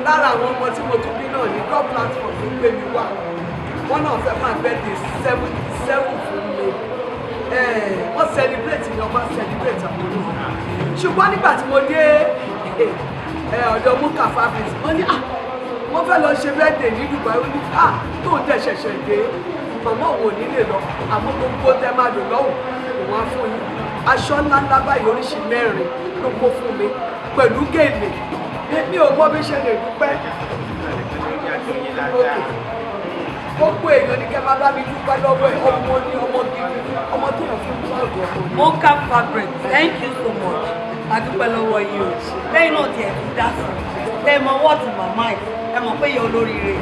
Lára àwọn ọmọ tí mo tún bí náà ní God platform ló gbé mi wá. Wọ́n náà fẹ́ máa birthday 77 fún mi. Wọ́n celebrate mi, ọba celebrate àwọn olóògùn. Ṣùgbọ́n nígbà tí mo dé ọ̀dọ̀ Muka Fabrics, wọ́n ní, "Ah, wọ́n fẹ́ lọ ṣe birthday ní Dubai." Ó ní, "Ah, tóun tẹ̀ ṣẹ̀ṣẹ̀ dé, màmá òun ò ní lè lọ, àmọ́ gbogbo tẹ máa lò lọ́hùn òun á fún yín." Aṣọ ńláńlá báyìí, oríṣi mẹ́rin ló kó fún mi pẹ̀lú gèlè. Mi ò mọ bí ṣe lè dúpẹ́. Gbogbo èèyàn ní kẹ́ máa bá mi dúpẹ́ lọ́wọ́ ẹ̀. Ọmọ ní ọmọ gidi, ọmọ tó yàn fún proud ọmọ ni. Mocha Fabric, thank you so much. A dúpẹ́ lọ́wọ́ yín o. Lẹ́yìn náà tiẹ̀ tún dá sí i. Tẹ́ ẹ mọ wọ́ọ̀tì màmá ẹ̀, ẹ mọ̀ pé ìyá olóríire,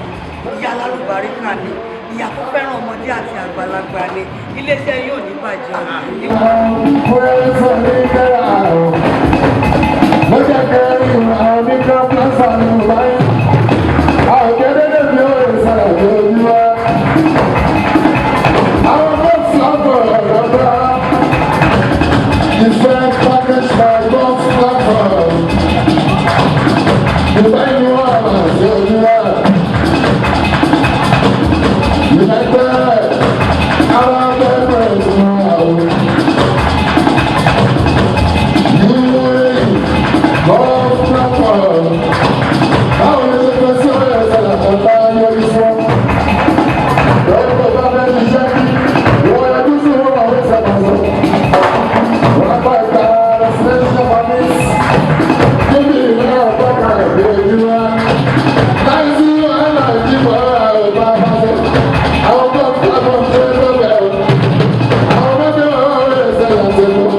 ìyá alálùbáríkà ni, ìyá tó fẹ́ràn ọmọdé àti àgbàlagbà ni. Iléeṣẹ́ yóò ní bàjẹ́ o. Different package by box platform. Dubai ni wọ́n máa ṣe ojú wa. United Arab Emirates ni wọ́n o. UAE Gulf platform. Báwo ni ṣe fẹ́ sí ọ̀rẹ́ ẹ̀sẹ̀ àtàtà yọrí fún? Lọ́wọ́ tó bá fẹ́ ṣiṣẹ́ kí wọ́n yọjú sí wọn àwọn ìṣàkóso. Wọ́n bá ìta residential permit níbi ìlú ọ̀pọ̀ bí ojú wa. Láìsí wàhálà ìdìbò ọ̀rọ̀ bá bá ṣe. Àwọn tó ń pàbọ̀ ṣe ló bẹ̀rù. Àwọn ọmọdé wọn wọ́n lè ṣẹlẹ̀ ṣẹlẹ̀.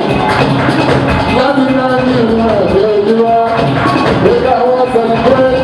Láti náà ní ìlú ọ̀bí ojú wa. Ìgbà wọn celebrate.